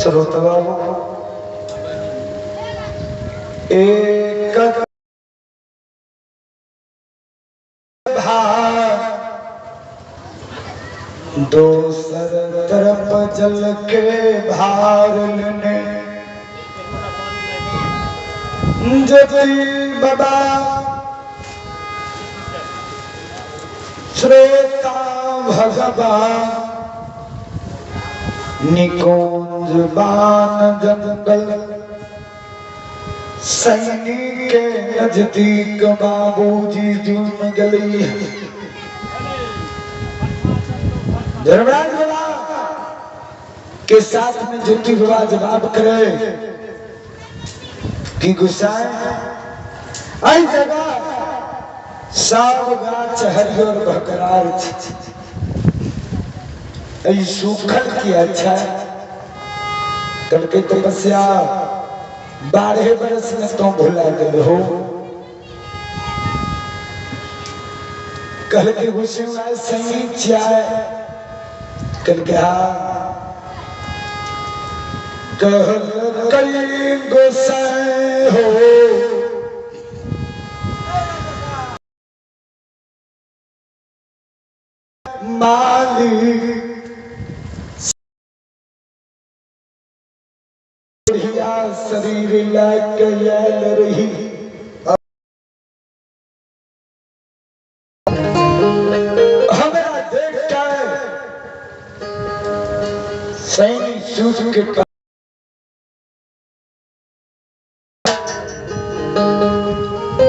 श्रोता बाबू एक दोसर तरफ जल के भार लेने ज्योति बाबा श्रोता भगवान निकुंज बान जंगल सैनी के नजदीक बाबूजी जून गली। धर्मराज बाबा के साथ में ज्योति बाबा जवाब करे कि गुस्साए आई जगह सब गाछ हरियर बकरार ऐ सूखल की अच्छा कल के तपस्या 12 बरस में तो भुला गए हो। कल के गुस्से में सही चाय कल के हाँ कह कई गुस्से हो माली शरीर लैके आयल रही। हमरा देख के सैनी सूझ के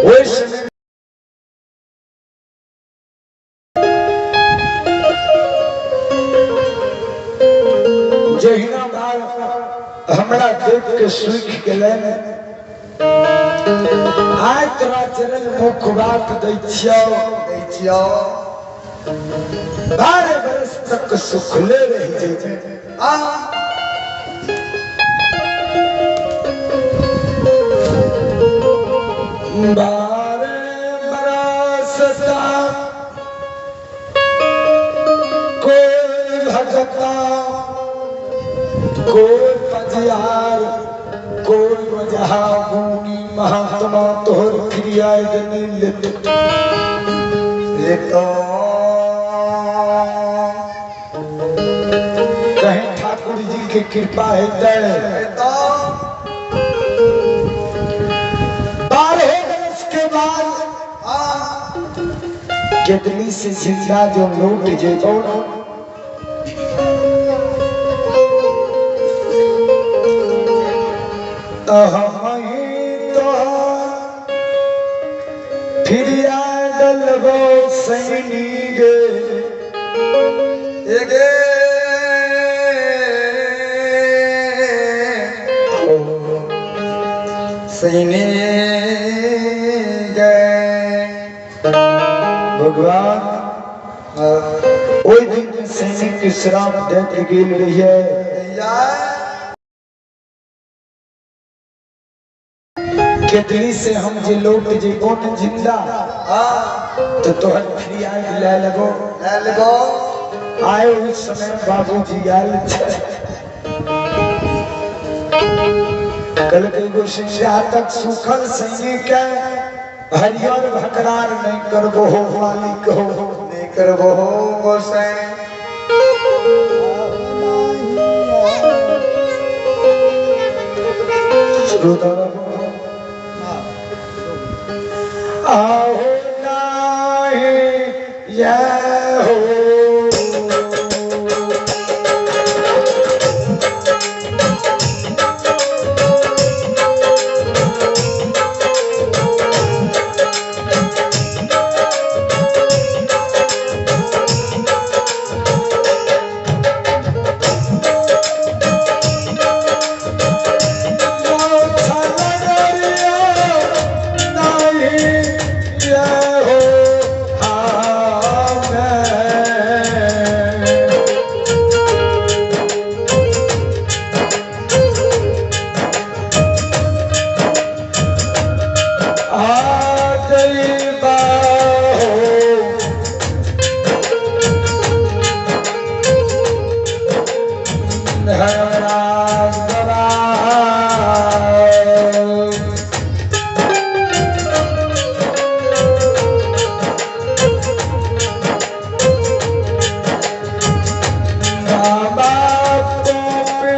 ओहि समय जहिना बार हमरा देख के सुख गेलन आइ तोरा चरण मुख बात दै छियौ दै छियौ 12 बरस तक सुखले रहि जेबै। आ 12 बरस तक कोई भगता कोई पजियार कोई मजहा गुनी महात्मा तोहर क्रिया नहीं लेते लेतो। कहीं ठाकुर जी के कृपा हेतै हेतौ। 12 बरस के बाद केतली से जिंदा जो लौट जेतौ तो फिर डलबो सैनी गे एगे सैनी गे। भगवान ओहि दिन सैनिक के श्राप दे के गेल रहिए। केतली से हम जे लौट जेबो न जिंदा तो तोहर फरियाद ले लेबो ले लेबो। आए उस समय बाबूजी आयल छे कल के गोसिया तक सुखल सैनिक के हरियर भकरार नहीं करबो हो मालिक हो नहीं करबो हो गोसाई। श्रोता आहो नाही ये हो बाबा पे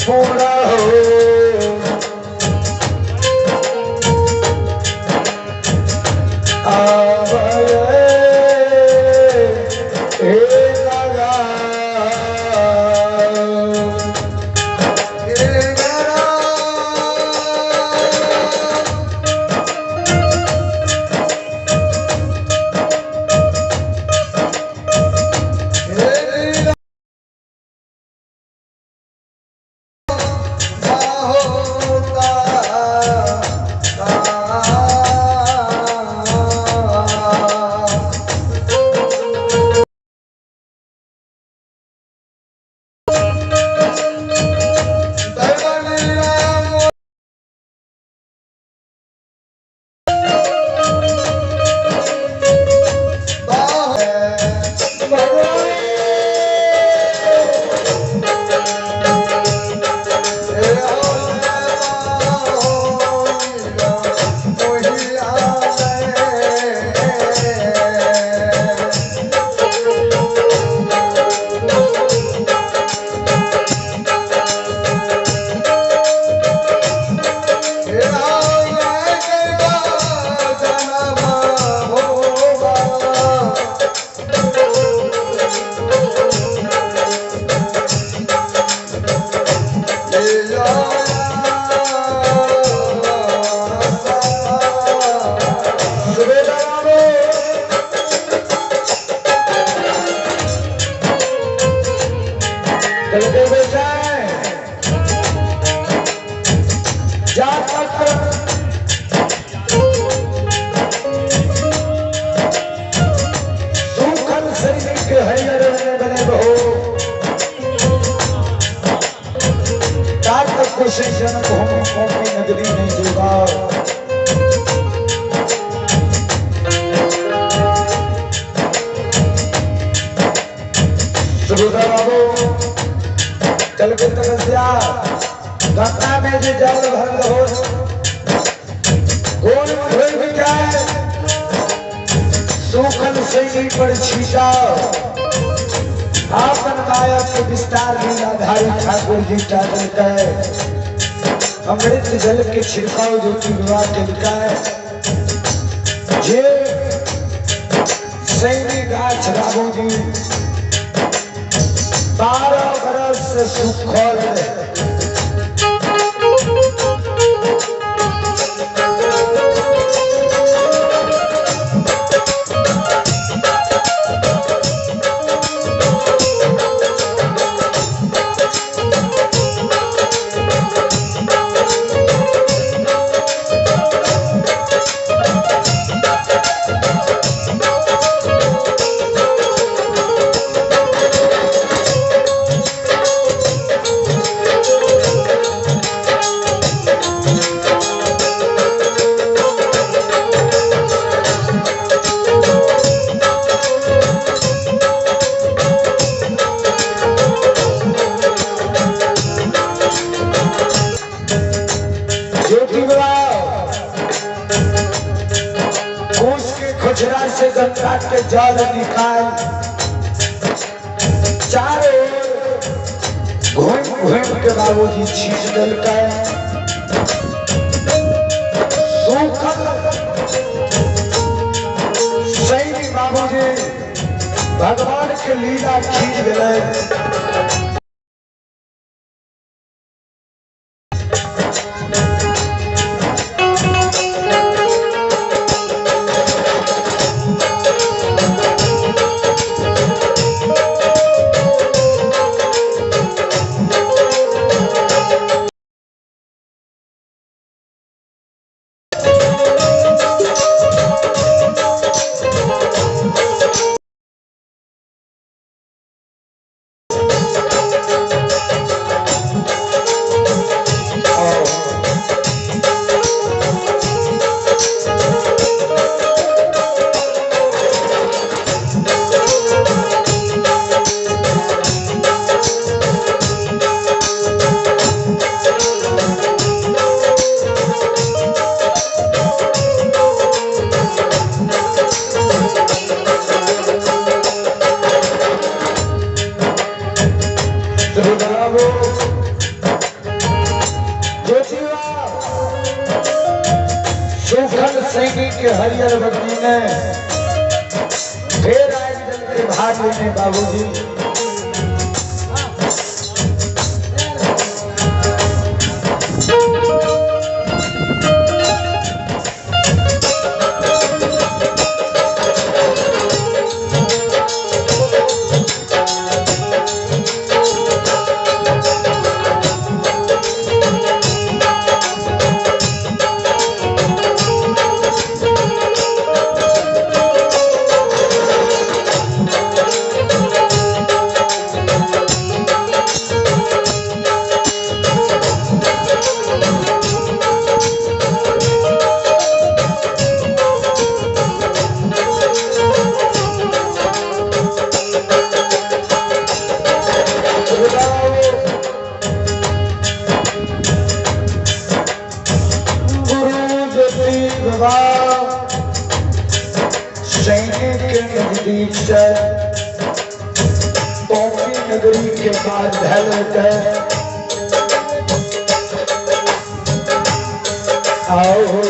पूरा हो चल के तपस्या गंगा में जो जल भरल हो गोल धोई जाए सूखल सैनी पर छीटा आपन माया के विस्तार लीलाधारी ठाकुर जी टाटल के अमृत जल के छिड़काव ज्योति विवाह के लिखाए जे सैनी गाछ बाबू जी 12 बरस से सुखल रहे। से गंगा के जल निकाल चारों घूम घूम के बाबूजी छींच दिलकै। सूखल सैनी बाबूजी भगवान के लीला खींच गए। श्रोताओ ज्योतिबा सुखल सैनी के हरियर बदनी ने फिर आए जल के भाग लेने बाबूजी। सैनिक के नजदीक से टोपी नगरी के बाद ढल आओ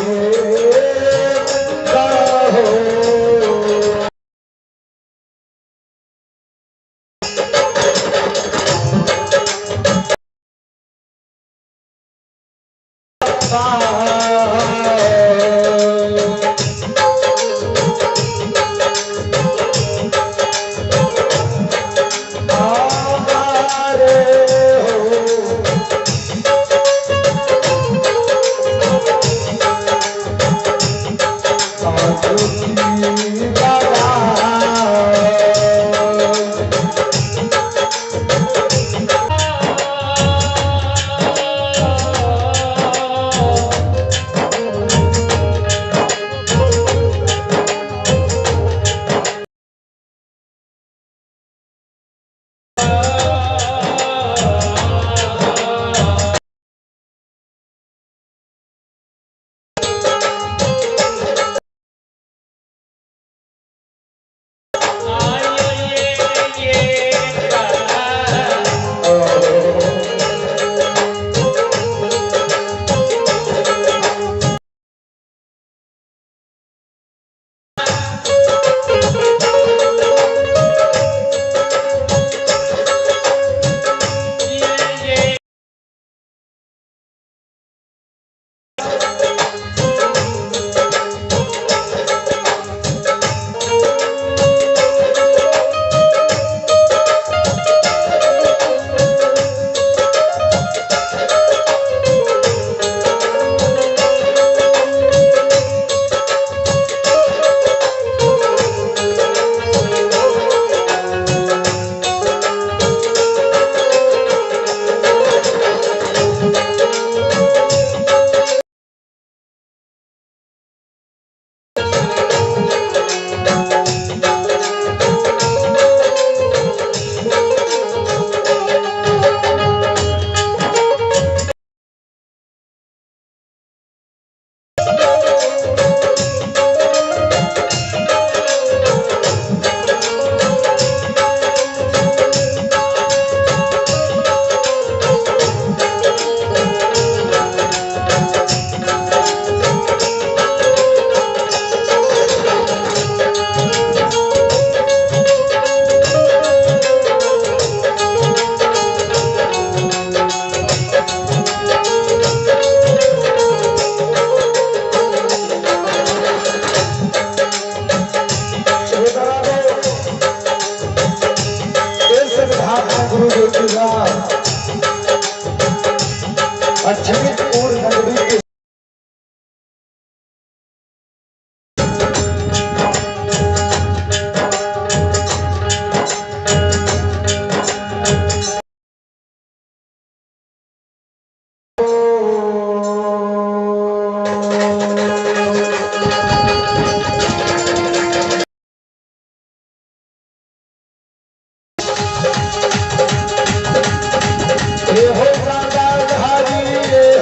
अक्षमितपुर नगरी के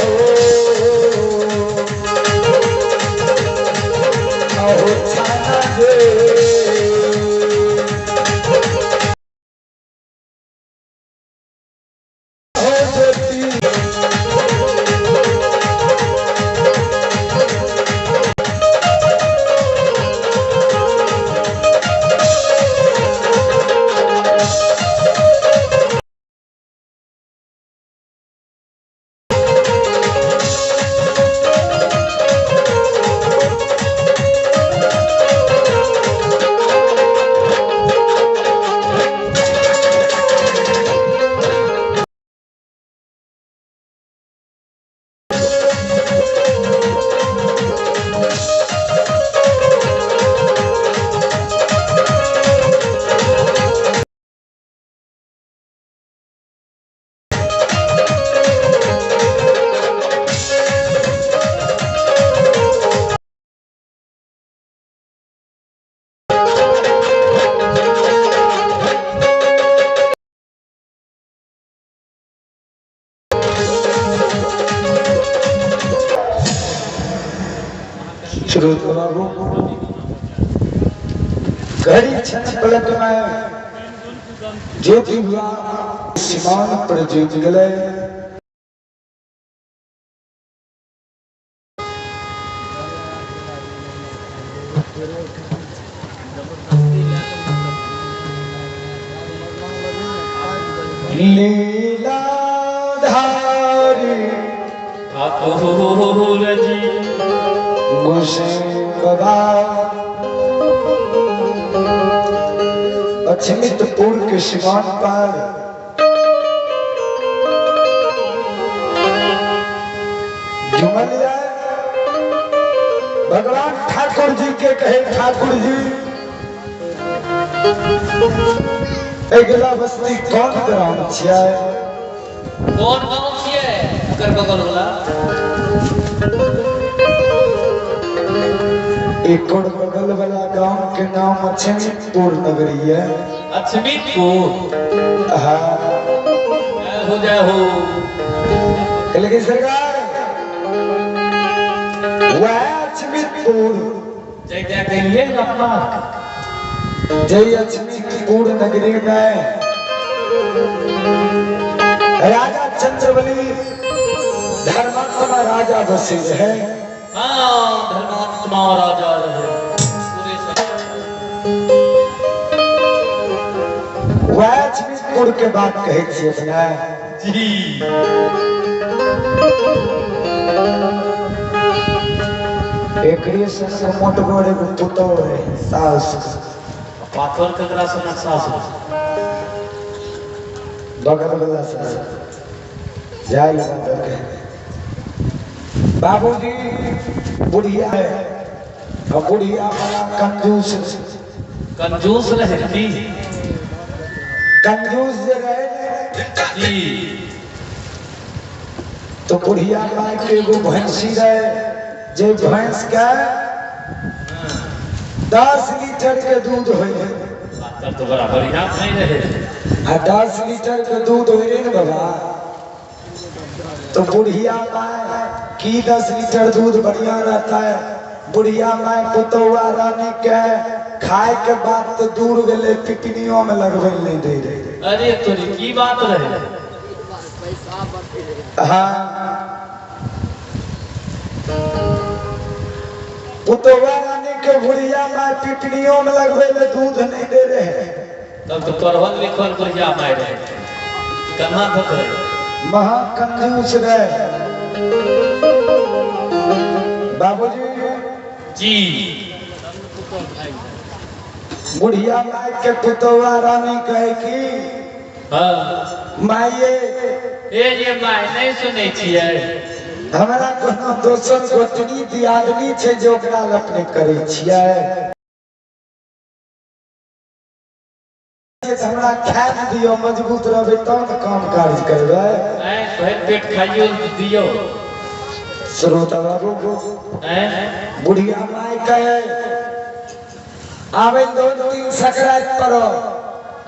हो। श्रोत बाबू घड़ी क्षण पलक में ज्योति विवाह सीमान पर जीत गए। लीलाधारी ठाकुर जी गोसाई बाबा अछमितपुर के सीमान पर जुमल जाए। भगवान ठाकुर जी के कहे ठाकुर जी अगला बस्ती कौन ग्राम छियै? कौन गांव छियै? ओकर बगल वाला एक और बगल वाला गांव के नाम अछमितपुर नगरी है। अछमितपुर? हाँ। जय हो जय हो। लेकिन सरकार वह अछमितपुर जय जय कहिए अपना जय अछमितपुर नगरी में राजा चंद्रबली धर्मात्मा राजा बसे रहे। हाँ, धर्मात्मा राजा रहे। वह अछमितपुर के बात कहे छियै अपना जी। एकरे से मोटगर एगो पुतोह रहे सास। पाथर ककरा सनक सास? बगल वाला सास जाय लगा के बाबूजी बुढ़िया है और बुढ़िया बड़ा कंजूस। कंजूस रहे की? कंजूस जे रहे जी तो बुढ़िया माय के एगो भैंसी रहे जे भैंस के 10 लीटर के दूध होय। तब तो बड़ा बढ़िया नहीं रहे। आ 10 लीटर के दूध होय रे ने बाबा तो बुढ़िया माय की 10 लीटर दूध बढ़िया रहता है। बुढ़िया माय पुतौआ रानी के खाए के बाद तो दूर गेले पिपनियों में लगबे नहीं दे रहे। अरे तोरी की बात रहे? हाँ पुतौआ रानी के बुढ़िया माय पिपनियों में लगबे ले दूध नहीं दे रहे। तब तो पढ़ल लिखल बुढ़िया माय रहे कहाँ धक रहे? महा कंजूस रहे बाबूजी जी। बुढ़िया माय के पुतौआ रानी कहे की हाँ माये ए जे my नहीं सुनै छियै हमरा कोनो दोसर गोतनी दियादनी छै जे ओकरा लग अपने करै छियै। हमरा खाय दियौ मजबूत रहबै तब ने काम काज करबै। भरि पेट खाइयो दियौ। श्रोता बाबू बुढ़िया माय कहे आबै दो दिन सकरात पर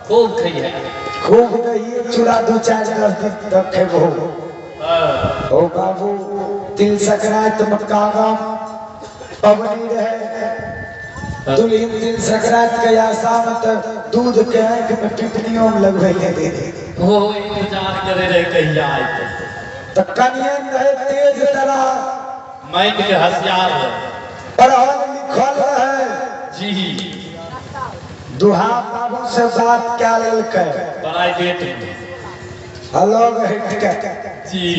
खूब खइहे खूब दही चूड़ा 2-4 10 दिन तक खेबो। ओ बाबू तिल सकरात मकागम पवनी रहे दुल्हन तिल सकरात के आशा में तो दूध के आंख में टिपनियों में लगबे ले दे दे। ओ इंतजार करे रहे कहिया आयते। तो कनियन रहे तेज तरह माइंड के हथियार रहे पढ़ल लिखल रहे जी। दुहा बाबू से बात क्या लेलकै प्राइवेट में अलग हट के जी।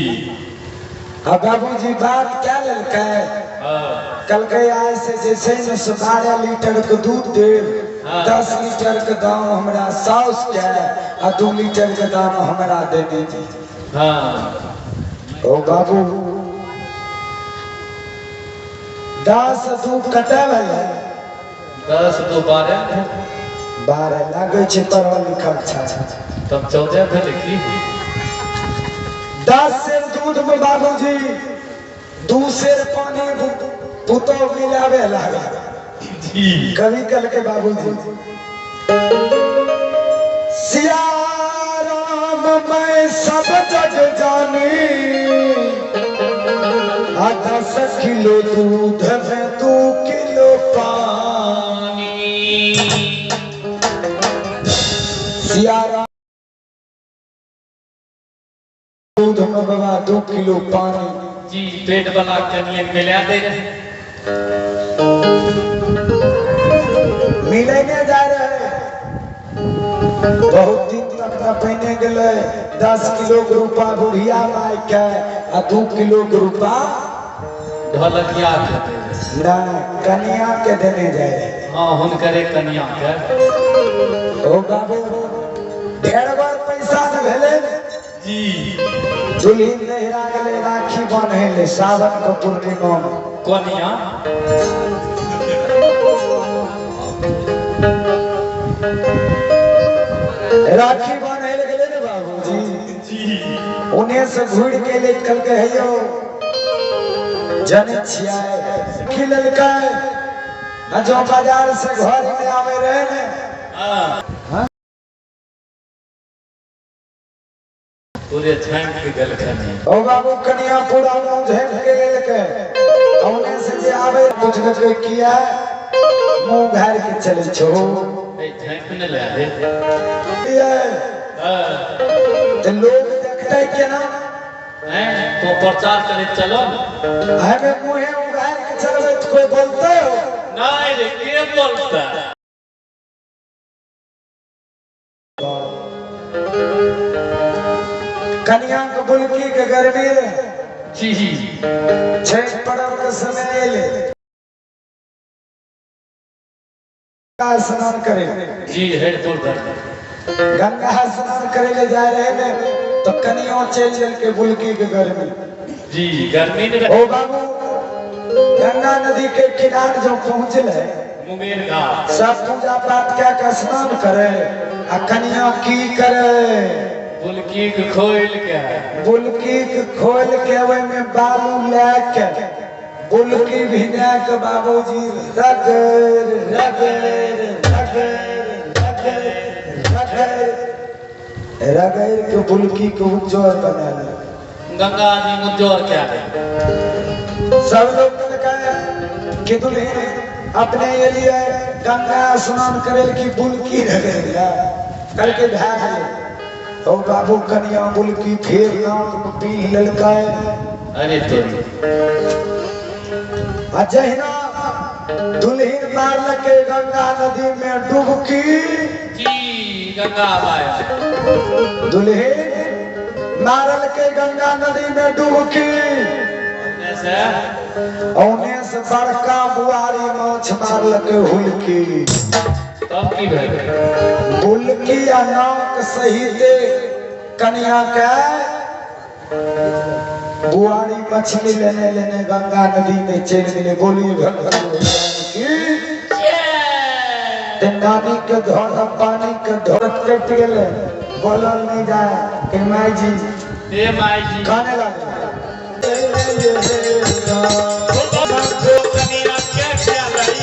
हाँ बाबूजी बात क्या लेलकै कल के आय से जैसे न 12 लीटर के दूध दे 10 लीटर के दाम हमरा साउस के आ 2 लीटर के दाम हमरा दे दीजिए। हाँ ओ बाबू 10 2 कते भेलै? 10 2 12 12 लागै छै पढ़ल लिखल छै तब 14 भेलै की? 10 सेर दूध में बाबूजी 2 सेर पानी पुतोह मिलावे लागे जी। कभी कल के बाबूजी सिया राम मैं सब जग जानी 10 किलो दूध में 2 किलो में बाबा 2 किलो पानी जी पेट वाला कनिए मिला दे रहे। मिले नहीं जा रहे बहुत दिन तक न पहिने गेलै। 10 किलो के रूपा बुढ़िया माय के आ 2 किलो के रूपा ढोलकिया के दे रहे। नहीं कनिया के देने जाए रहे। हाँ हुनकरे कनिया के। ओ बाबू ढेर बार पैसा न भेलै जी। दुल्हिन नहिरा गेलै राखी बान्है ले सावन के पूर्णिमा में। कनिया राखी बान्है ले गेलै ने बाबूजी जी। ओने से घुरि के एलै कहलकै हे यौ जनै छियै की लेलकै आ जो बाजार से घर में आवे रहे ने हाँ पूरे झाँक के गेलखिन। ओ बाबू कनिया पूरा मुँह झाँक के लेलकै औने से जे आवे पुछलकै किया मुँह घार के चले छो झाँक ने ले रे। किया ते लोग देखतै केना हैं तो प्रचार करे चलो हमें मुँहे उघार के चलबै तो कोई बोलते हो नहीं रे के बोलता। कनिया के बुलकी के गर्मी रहे जी छठ पर्व के समय एलै गंगा स्नान करे जी हेडपुर पर गंगा स्नान करे ले जा रहे ने तो कनियो चल चल के बुलकी के गर्मी जी गर्मी ने ओ बाबू गंगा नदी के किनारे जो पहुंचले मुंगेर घाट सब पूजा पाठ क्या के स्नान करे आ कनिया की करे बुलकी के खोल के बुलकी के खोल के ओय में बालू ले के बुलकी भिना के बाबूजी रगड़ रगड़ रगड़ रगड़ रगड़ रगड़ के बुलकी के उज्जर बना ले गंगा जी उज्जर क्या दे। सब लोग कहलकै कि दुल्हन अपने एलिए गंगा स्नान करे की बुलकी रगड़ करके भए गेलै। ओ बाबू कनिया बुलकी फेर नाक में पी लेलकै। अरे तोरी आ जहिना दुल्हिन मारलकै गंगा नदी में डुबकी जी गंगा माया दुल्हिन मारलकै गंगा नदी में डुबकी से औने से बड़का बुआरी माछ मारलकै हुलकी तब की भेल बुलकी आ नाक सहित कनिया के बुआरी मछली लेने लेने गंगा नदी में चल गेलै। बोली भगवान की ते नानी के घर पानी के धोत कटि गेलै बोलल नहीं जाए कि माई जी ए माई जी काने लागे कनिया के क्या लई